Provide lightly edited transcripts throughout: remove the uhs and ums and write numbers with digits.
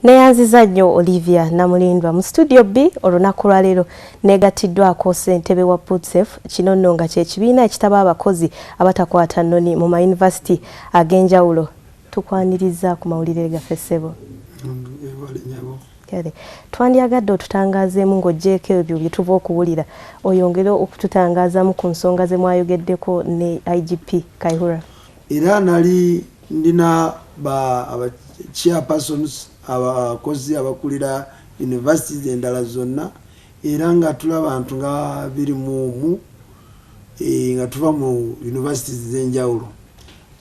Neyanziza nnyo Olivia Namulindwa mu studio B. Olunaku lwaleero negattiddwako ssentebe wa PUTSEF. Kino nno nga kyekibiina ekitaba abakozi abatakwata nnoni mu mayunivasiti ag'enjawulo. Tukwaniriza ku mawulire gaffe, ssebo. Kale twandyagadde otutangaazeemu, ng'oggyeeko ebyo bye tuva okuwulira, oyongere okututangaazamu ku nsonga ze mwayogeddeko ne IGP Kaihura. Era nali ndina ba aba chairpersons, abakozi abakulira universities endala zonna, era nga tuli abantu nga 21, nga tuva mu universities ez'enjawulo.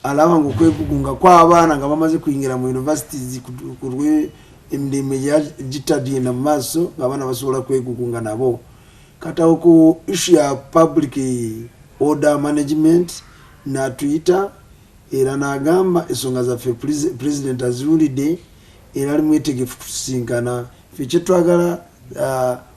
Alaba nga okwegugunga kw'abaana nga bamaze kuyingira mu universities ku lwe emirimu gitagenda mu maaso, ng'abaana basobola kwegugunga nabo. Kati awo ku issue ya public order management natuyita era n'agamba ensonga zaffe president aziwulidde era ali mwetegefu kutusinkana. Ffe kyetwagala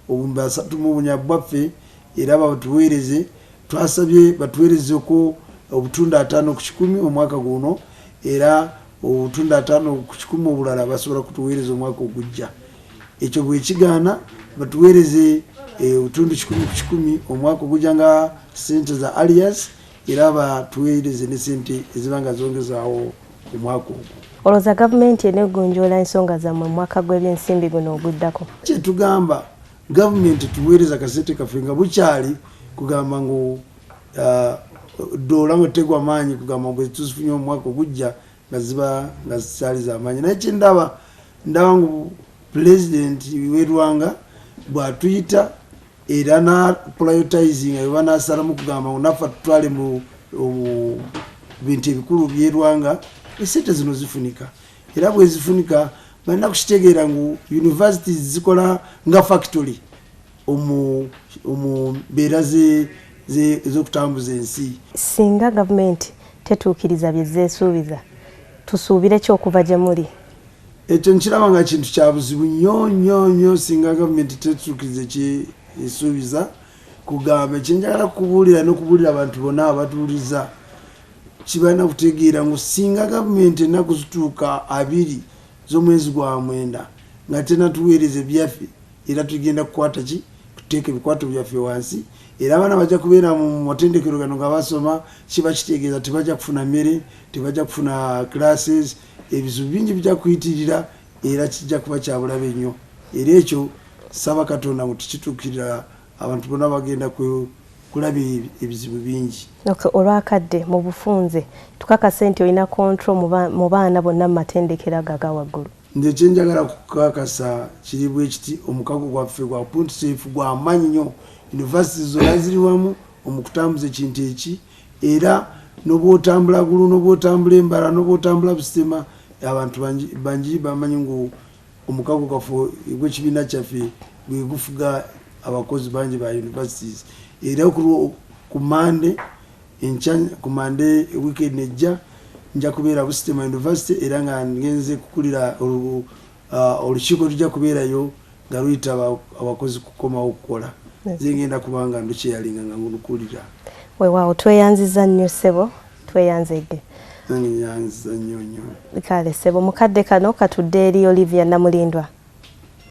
34,000 bwaffe, era batuweereze. Twasabye batuweerezeko obutundu 50% omwaka guno, era obutundu 50% obulala basobola kutuweereza omwaka ogujja. Ekyo bwekigaana, batuweereze obutundu 100% omwaka ogujja nga sente za arrears, era batuweereze ne sente eziba nga zongezaawo omwaka ogwo. Olowooza gavumenti eneegonjoola ensonga zammwe mu mwaka gw'ebyensimbi guno oguddako? Kyetugamba, gavumenti tuweereza kasente kaffe nga bukyali, kugamba ngu doola nga tegwa maanyi, kugamba bwe tuzifunye omwaka ogujja nga ziba nga zikyali zamaanyi. Naye kyendaba, ndaba ngu pulezidenti w'eggwanga bw'atuyita era na prioritizing eba nasalamu kugamba ngu naffe tutwale mu bintu ebikulu by'eggwanga, esente zino zifunika. Era bwezifunika, balina kukitegeera ngu universities zikola nga factory omu mbeera ez'okutambuza ensi. Singa gavumenti tetuukiriza bye zeesuubiza, tusuubire ki okuva gye muli? Ekyo nkiraba nga kintu kya buzibu nnyo nnyo nnyo singa gavumenti tetuukiriza ekyesuubiza. Kugamba ekyenjagala kubuulira n'okubuulira abantu bonna abatuwuliza, kibalina kutegeera ngu singa gavumenti ennaku zituuka 20 z'omwezi gwa mwenda nga tenatuweereza ebyaffe, era tugenda kukwata ki, kuteeka ebikwato byaffe wansi, era abaana bajja kubeera mu matendekero gano nga basoma. Kiba kitegeeza tebajja kufuna mmere, tebajja kufuna classes, ebizibu bingi bijja kuyitirira, era kijja kuba kyabulabe nnyo. Era ekyo saba Katonda ngu tikituukirira, abantu bonna bagenda kulaba ebizibu bingi. Okay, olwakadde mu bufunze tukakase nti olina control mu baana bonna mu matendekero ago aga waggulu? Nze kyenjagala kukakasa kiri bwe kiti: omukago gwaffe gwa PUTSEF gwamaanyi nnyo, university zonna ziri wamu omukutambuza ekintu eki. Era nobwotambula Gulu, nobwotambula Embala, nobwotambula Busitema, abantu bangi bamanyi ngu omukago gwaffe gw'ekibiina kyaffe gwe gufuga abakozi bangi ba universities. Era ku Mande enkya, ku Mande weekend ejja, nja kubeera Busitema University, era nga ngenze kukulira olukiiko lujja kubeerayo nga luyita abakozi kukomawo okukola. Nze ngenda kubanga nduchairinga nga ngulukulira. Weewaawo, tweyanziza nnyo ssebo, tweyanzege. Nange nyanziza nnyo nnyo. Kale ssebo, mukadde kano katudde eri Olivia Namulindwa.